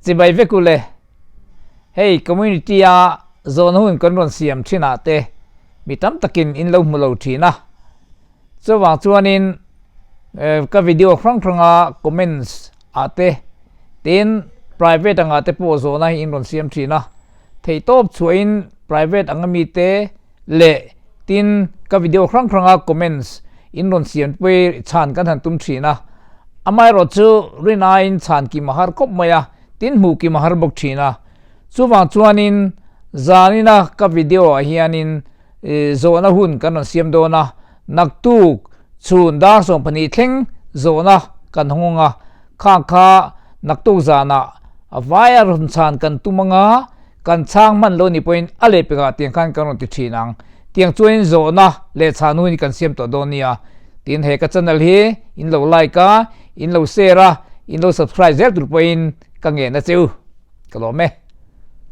Chibai vek u le. Hei community a zawn hun kan rawn siam thin ah te mi tam takin in lo hmu lo thin a. Chuvang chuanin ka video hrang hrang a comments ah te tin private angah te pawh zawhna hi in rawn siam thin a. Theihtawp chhuahin private anga mite leh tin ka video hrang hranga comments in rawn siam pui chhan kan han tum thin a. Amaherawh chu rinaiin chhan kim a har khawp mai a, tin hmuh kim a har bawk thin a. Chuvang chuanin zanina ka video ah hianin zawhna hun kan rawn siam dawn a, naktuk chhun dar 12 thleng zawhna kan hawng a, khang kha naktuk zanah a vaia rawn chhan kan tum anga kan chhang hman lo ni pawhin a lehpekah tiang khan kan rawn ti thin ang. Tiang chuanin zawhna leh chhan hun hi kan siam tawh dawn nia. Tin he ka channel hi in lo like a, in lo share a, in lo subscribe zel tur pawhin ka ngen a che u. Ka lawm e.